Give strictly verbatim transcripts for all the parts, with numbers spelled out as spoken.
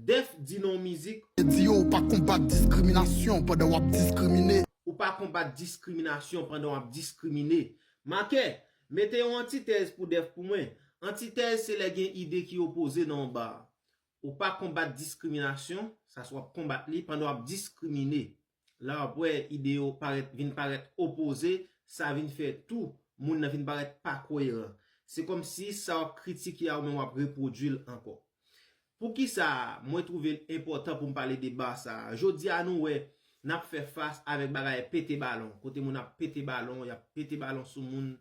Def di nan yon mizik. Di yo ou pa konbat diskriminasyon pandan w ap diskrimine. Ou pa konbat diskriminasyon pandan w ap diskrimine. Makè, mete yon antitèz pou Def pou mwen. Antitèz se lè gen ide ki opoze nan yon ba. Ou pa konbat diskriminasyon, sa se w ap konbat li pandan w ap diskrimine. La w ap wè ide yo parèt vin parèt opoze, sa vin fè tou moun nan vin parèt pa koyeran. Se kòmsi sa w ap kritike a ou menm w ap repwodui l ankò. Poukisa mwen twouve l enpòtan pou m pale de ba sa a? Jodi a nou wè n ap fè fas avèk bagay pete balon. Kote moun ap pete balon, y ap pete balon sou moun,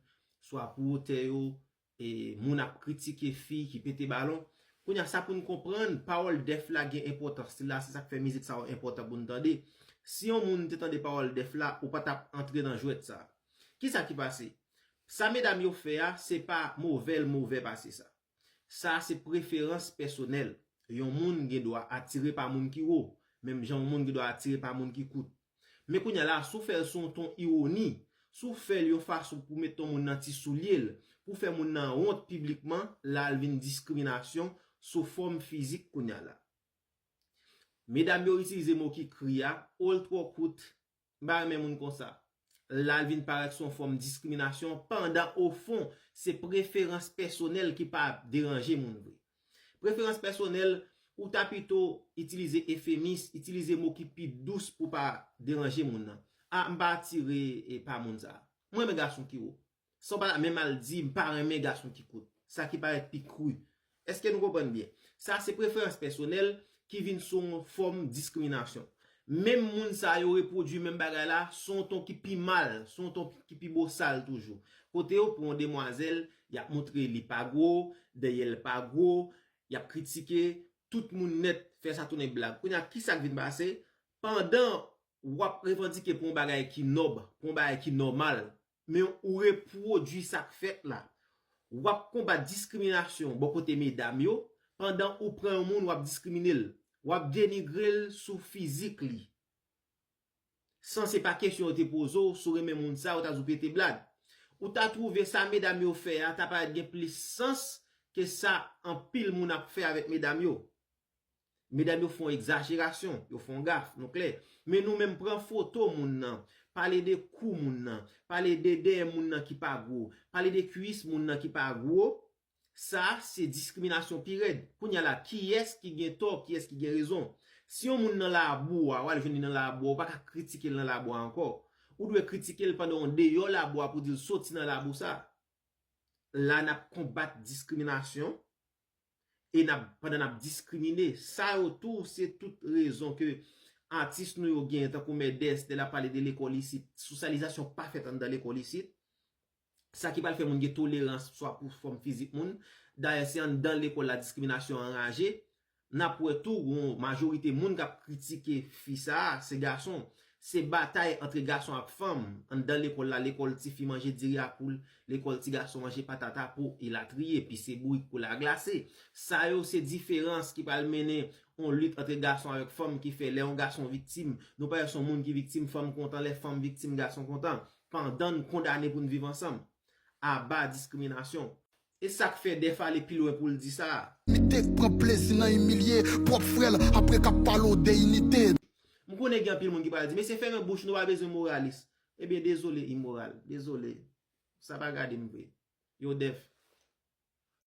swa pou wotè yo, e moun ap kritike fi ki pete balon. Kounye a sa pou n konprann, pawòl Def la gen enpòtans li la, se sa k fè mizik sa yo enpòtan pou n tande. Si yon moun te tande pawòl Def la, ou pa t ap antre nan jwèt sa. Kisa ki pase? Sa medam yo fè a, se pa move l move pase sa. Sa se preferans pèsonèl. Yon moun gen dwa atire pa moun ki wo, menm jan yon moun gen dwa atire pa moun ki kout. Men kounye a la, si w fè l sou yon ton iwoni, si w fè l yon fason pou mete yon moun nan ti soulye l, pou fè moun nan wont piblikman, la l vin diskriminasyon sou fòm fizik kounye a la. Medam yo itilize mo ki kri a, o l twò kout, m pa renmen moun konsa. La l vin parèt sou yon fòm diskriminasyon, pandan ofon, se preferans pèsonèl ki pa deranje moun vre. Preferans pèsonèl, ou ta pito itilize efemis, itilize mo ki pi dous pou pa deranje moun nan. A, m pa atire e, pa moun sa. Mwen renmen gason ki wo. San w pa ta menm al di, m pa renmen gason ki kout. Sa ki parèt pi kri. Èske nou konprann byen? Sa se preferans pèsonèl ki vin sou yon fòm diskriminasyon. Menm moun sa yo repwodui menm bagay la, sou yon ton ki pi mal, sou yon ton ki pi bosal toujou. Kote yo pran yon demwazèl, y ap montre li pa gwo, dèyè l pa gwo, y ap kritike, tout moun nèt fè sa tounen blag. Kounye a, kisa k vin pase? Pandan w ap revandike pou yon bagay ki nòb, pou yon bagay ki nòmal, men ou repwodui sa k fèt la. W ap konbat diskriminasyon bò kote medam yo, pandan ou pran yon moun w ap diskrimine l, w ap denigre l sou fizik li. San se pa kesyon yo te poze w, si w renmen moun sa, yo ta di w pete blag. Ou ta twouve sa medam yo fè a ta parèt gen plis sans ke sa anpil moun ap fè avèk medam yo. Medam yo fè yon egzajerasyon, yo fè yon gaf, nou klè. Men nou menm pran foto moun nan, pale de kou moun nan, pale de dèyè moun nan ki pa gwo, pale de kwis moun nan ki pa gwo, sa se diskriminasyon pi rèd. Kounye a la, kiyès ki gen tò, kiyès ki gen rezon? Si yon moun nan labou a, w al jwenn li nan labou a, ou pa ka kritike l nan labou a ankò. Ou dwe kritike l pandan w deyò labou a pou di l soti nan labou sa. La n ap konbat diskriminasyon e n ap, pandan n ap diskrimine. Sa yo tou, se tout rezon ke atis nou yo gen, tankou Mèdès, lè l ap pale de lekòl isit, sosyalizasyon pa fèt anndan lekòl isit. Sa ki pral fè moun gen tolerans swa pou fòm fizik moun. Dayè, se anndan lekòl la diskriminasyon anraje. N ap wè tou, yon majorite moun k ap kritike fi sa a, se gason. Se batay antre gason ak fanm. Anndan lekòl la, lekòl tifi manje diri a poul, lekòl ti gason manje patata pou elatriye, pi se bourik pou la glase. Sa yo se diferans ki pral mennen yon lit antre gason avèk fanm ki fè lè yon gason viktim, nou pa wè se yon moun ki viktim, fanm kontan, lè fanm viktim, gason kontan. Pandan n kondane pou n viv ansanm. Aba diskriminasyon. E sa k fè Def ale pi lwen pou l di sa a. Mite pran plezi nan imilye pwòp frè l apre k ap pale w de inite. M konnen gen anpil moun ki pral di, mesye fèmen bouch nou pa bezwen moralis. Ebyen dezole imoral, dezole. Sa pa gade m vre. Yo Def,